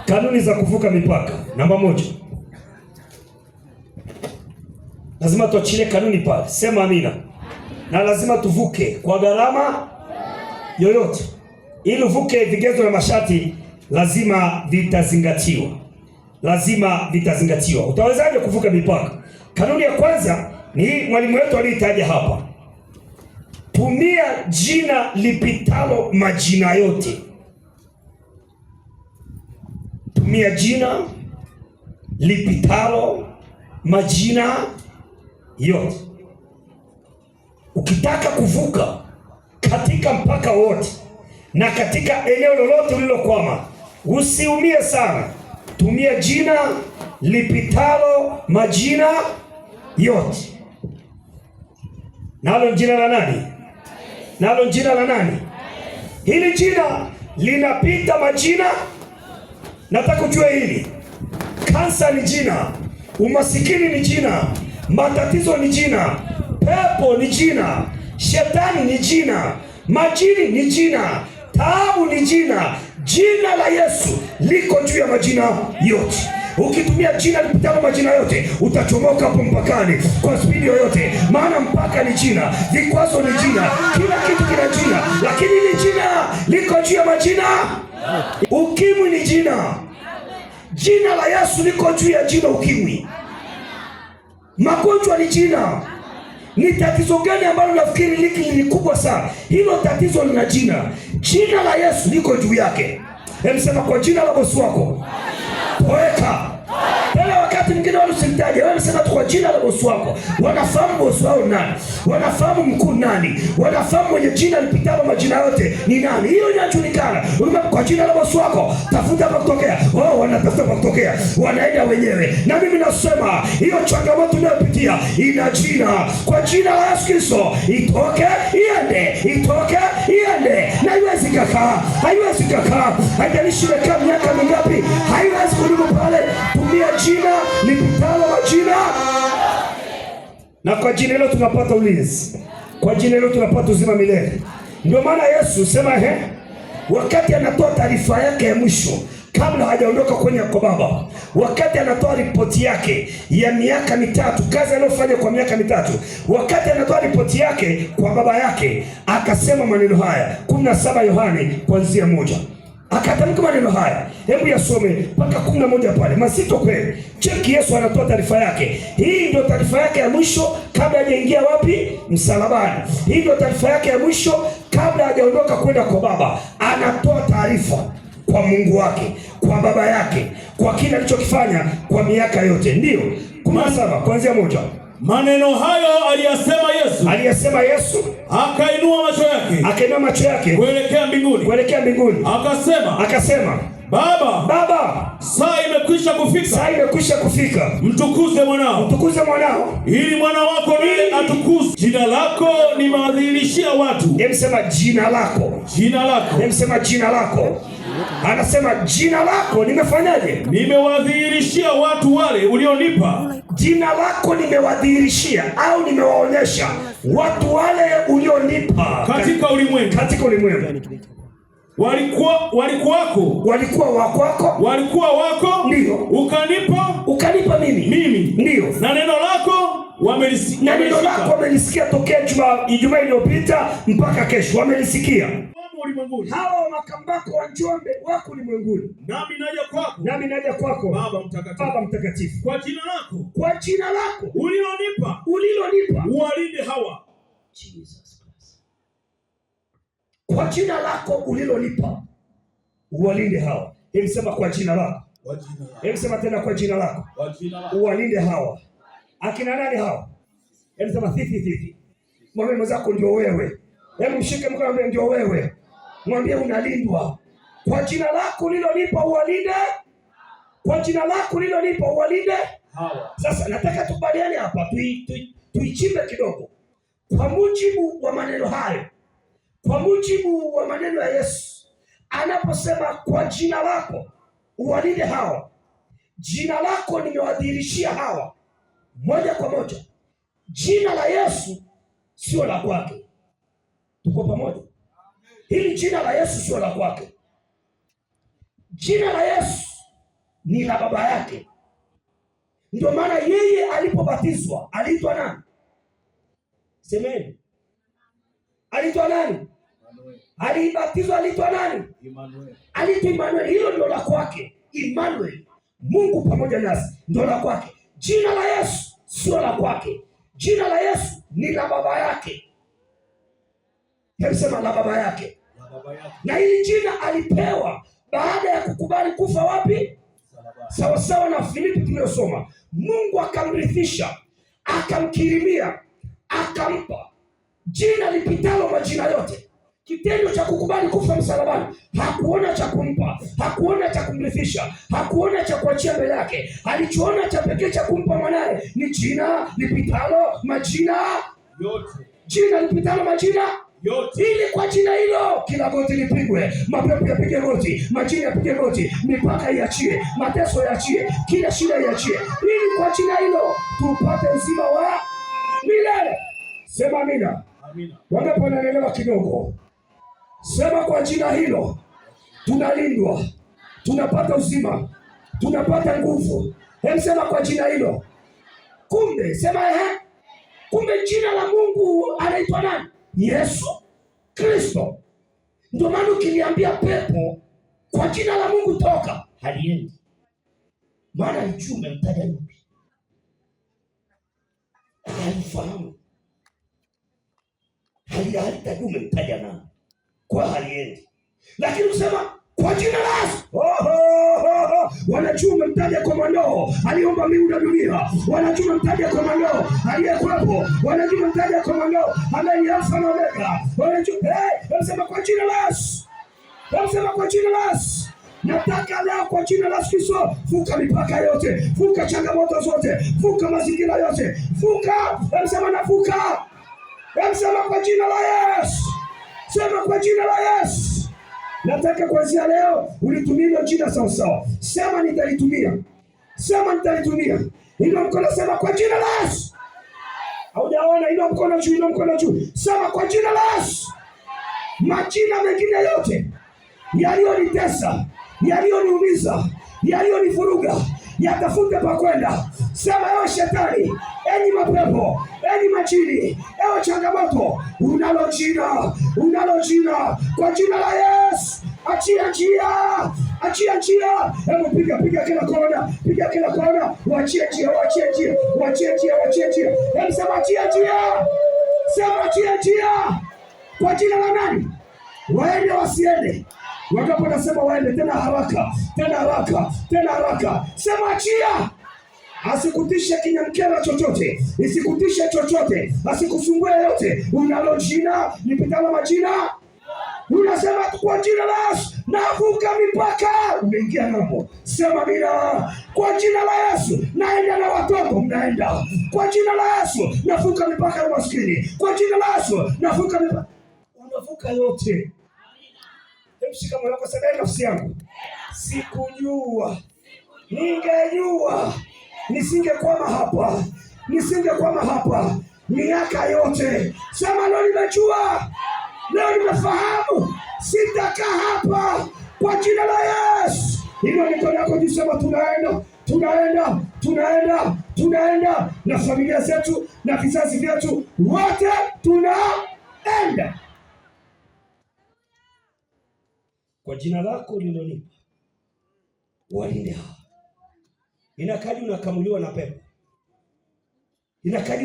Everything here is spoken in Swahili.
Kanuni za kuvuka mipaka. Namba moja, lazima tuachilie kanuni pale, sema amina, na lazima tuvuke kwa gharama yoyote. Ili uvuke, vigezo na masharti lazima vitazingatiwa, lazima vitazingatiwa. Utawezaje kuvuka mipaka? Kanuni ya kwanza ni mwalimu wetu aliyoitaja hapa, tumia jina lipitalo majina yote. Tumia jina lipitalo majina yote. Ukitaka kuvuka katika mpaka wote na katika eneo lolote ulilokwama, usiumie sana. Tumia jina lipitalo majina yote. Nalo jina la nani? Nalo jina la nani? Hili jina linapita majina. Nataka ujue hili, kansa ni jina, umasikini ni jina, matatizo ni jina, pepo ni jina, shetani ni jina, majini ni jina, taabu ni jina. Jina la Yesu liko juu ya majina yote. Ukitumia jina lipitalo majina yote, utachomoka hapo mpakani kwa spidi yoyote, maana mpaka ni jina, vikwazo ni jina, kila kitu kina jina, lakini ni jina liko juu ya majina. Ukimwi ni jina. Jina la Yesu liko juu ya jina ukimwi. Magonjwa ni jina. Ni tatizo gani ambalo nafikiri liki ni kubwa sana? Hilo tatizo lina jina. Jina la Yesu liko juu yake. Emsema kwa jina la bosi wako, toeka. Tena wakati mwingine wala usimtaje, wewe sema tu kwa jina la bosi wako. Wanafahamu bosi wao nani, wanafahamu mkuu nani, wanafahamu mwenye jina lipitalo majina yote ni nani. Hiyo inajulikana. Kwa jina la bosi wako, tafuta pa kutokea. Wao wanatafuta pa kutokea, wanaenda wenyewe. Na mimi nasema hiyo changamoto unayopitia ina jina. Kwa jina la Yesu Kristo, itoke iende, itoke iende, na haiwezi kakaa, haiwezi kakaa, haijalishi imekaa miaka mingapi, haiwezi kudumu pale. Tumia jina lipitalo majina, na kwa jina hilo tunapata ulinzi, kwa jina hilo tunapata uzima milele. Ndio maana Yesu sema wakati anatoa taarifa yake ya mwisho kabla hajaondoka kwenye kwa Baba, wakati anatoa ripoti yake ya miaka mitatu, kazi aliyofanya kwa miaka mitatu, wakati anatoa ripoti yake kwa baba yake, akasema maneno haya 17 Yohane kuanzia 1. Akatamka maneno haya, hebu yasome mpaka 11 pale, mazito kweli. Cheki, Yesu anatoa taarifa yake. Hii ndio taarifa yake ya mwisho kabla hajaingia wapi? Msalabani. Hii ndio taarifa yake ya mwisho kabla hajaondoka kwenda kwa Baba. Anatoa taarifa kwa Mungu wake, kwa baba yake, kwa kile alichokifanya kwa miaka yote. Ndiyo 17 kuanzia 1. Maneno hayo aliyasema Yesu, aliyasema Yesu, akainua macho yake, akainua macho yake kuelekea mbinguni, kuelekea mbinguni, akasema, akasema, Baba, Baba, saa imekwisha kufika, saa imekwisha kufika, mtukuze mwanao, mtukuze mwanao, ili mwana wako naye atukuzwe. Jina lako nimewadhihirishia watu. Emsema jina lako, jina lako, emsema jina lako. Anasema jina lako nimefanyaje? Nimewadhihirishia watu wale ulionipa. Jina lako nimewadhihirishia au nimewaonyesha watu wale ulionipa katika ulimwengu, katika ulimwengu. Walikuwako, walikuwa wakwako, walikuwa wako, ndio ukanipa, ukanipa mimi, ndio, na neno lako wamelisikia, na neno lako wamelisikia tokea Ijumaa iliyopita mpaka kesho wamelisikia. Ulimwenguni. Hawa Makambako wa Njombe wako ulimwenguni, nami naja kwako, nami naja kwako Baba Mtakatifu, Baba Mtakatifu, kwa jina lako, kwa jina lako ulilonipa, ulilonipa, uwalinde hawa. Jesus Christ, kwa jina lako ulilonipa uwalinde hawa. Hebu sema kwa jina lako, kwa jina lako. Hebu sema tena kwa jina lako, kwa jina lako, uwalinde hawa. Akina nani hawa? Hebu sema sisi, sisi. Mwambie mwenzako ndio wewe. Hebu mshike mkono, mwambie ndio wewe. Mwambie unalindwa kwa jina lako ulilonipa uwalinde, kwa jina lako ulilonipa uwalinde hawa. Sasa nataka tukubaliane hapa, tuichimbe kidogo. Kwa mujibu wa maneno hayo, kwa mujibu wa maneno ya Yesu anaposema kwa jina lako uwalinde hawa, jina lako nimewadhihirishia hawa, moja kwa moja jina la Yesu sio la kwake. Tuko pamoja? Hili jina la Yesu sio la kwake. Jina la Yesu ni la baba yake. Ndio maana yeye alipobatizwa aliitwa nani? Semeni, aliitwa nani? Alibatizwa aliitwa nani? Aliitwa Emmanuel. Hilo ndio la kwake, Emmanuel, Mungu pamoja nasi, ndio la kwake. Jina la Yesu sio la kwake, jina la Yesu ni la baba yake. Hebu sema la baba yake. Na hili jina alipewa baada ya kukubali kufa wapi? Sawasawa na Filipi tuliyosoma, Mungu akamrithisha, akamkirimia, akampa jina lipitalo majina yote. Kitendo cha kukubali kufa msalabani, hakuona cha kumpa, hakuona cha kumrithisha, hakuona cha kuachia mbele yake. Alichoona cha pekee cha kumpa mwanaye ni jina lipitalo majina yote, jina lipitalo majina yote, ili kwa jina hilo kila goti lipigwe, mapepo yapige goti, majini yapige goti, mipaka iachie, mateso yaachie, kila shida iachie, ili kwa jina hilo tupate uzima wa milele. Sema amina. Amina. Wangapi wananielewa kidogo? Sema kwa jina hilo tunalindwa, tunapata uzima, tunapata nguvu. Hem, sema kwa jina hilo. Kumbe sema ehe, kumbe jina la Mungu anaitwa nani? Yesu Kristo. Ndio maana ukiliambia pepo kwa jina la Mungu toka, haliendi, maana halijui umemtaja yupi, halifahamu, halitajua umemtaja nani, kwa haliendi. Lakini usema kwa jina la Yesu, oho, wanajua umemtaja komando aliomba mbingu na dunia, wanajua umemtaja komando aliyekuwepo, wanajua umemtaja komando ambaye ni Alfa na Omega, wanajua wanasema kwa jina la Yesu, wanasema kwa jina la Yesu. Nataka leo kwa jina la Yesu Kristo, vuka mipaka yote, vuka changamoto zote, vuka mazingira yote, vuka. Wanasema navuka, wanasema kwa jina la Yesu, sema kwa jina la Yesu. Nataka kuanzia leo ulitumia hilo jina sawasawa. Sema nitalitumia, sema nitalitumia. Inua mkono, sema kwa jina la Yesu. Haujaona? Inua mkono juu, inua mkono juu, sema kwa jina la Yesu. Majina mengine yote yaliyonitesa, yaliyoniumiza, yaliyonivuruga yatafute pa kwenda. Sema ewe shetani, enyi mapepo, enyi majini, ewe changamoto, unalo jina, unalo jina, kwa jina la Yesu, achia njia, achia njia. Hebu piga piga kila kona, piga kila kona, wachie njia, wachie njia, wachie njia, wachie njia. Hebu sema achia njia, sema achia njia, kwa jina la nani? Waende wasiende? Wakapo nasema waende tena haraka, tena haraka, tena haraka. Sema achia. Asikutishe kinyamkela chochote, isikutishe chochote, asikusumbue yote. Unalo jina lipitalo majina, unasema kwa jina la Yesu navuka mipaka, umeingia ng'ambo. Sema mina, kwa jina la Yesu naenda na watoto, mnaenda kwa jina la Yesu navuka mipaka ya umaskini, kwa jina la Yesu navuka mipaka. Unavuka yote. Hebu shika moyo wako, sema nafsi yangu, sikujua, ningejua nisingekwama hapa, nisingekwama hapa miaka yote. Sema leo nimejua, leo nimefahamu, sitakaa hapa kwa jina la Yesu. Inua mikono yako juu, sema tunaenda, tunaenda, tunaenda, tunaenda na familia zetu na vizazi vyetu, wote tunaenda kwa jina lako ulilonipa, walinde hawa. Inakaji unakamuliwa na pepo, inakaji.